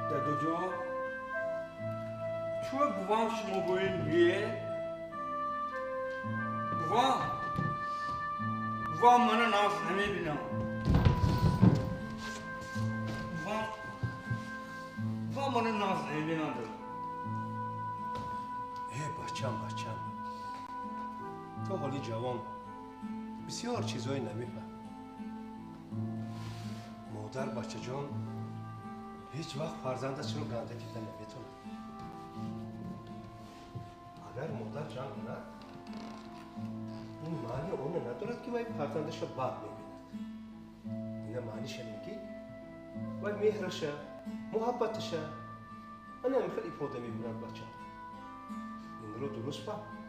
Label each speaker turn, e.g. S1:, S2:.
S1: Дадоҷон, чӯ бувам шумо боин е? Бувам, бувам мана нағз намебинам. Бувам, бувам мана нағз намебинам.
S2: Э, бачам, бачам, то ҳоли ҷавон бисёр чизҳое намефаҳм. Модар, бачаҷон, ҳеҷ вақт фарзандашро ганда дида наметавонад. Агар модар ҷанг кунад, ин маъни оно надорад, ки вай фарзандашро бад мебинад. Ина маъниш ҳамин, ки вай меҳраша, муҳаббаташа ана ҳамин хел ифода мебурад. Бача, инро дуруст фаҳм.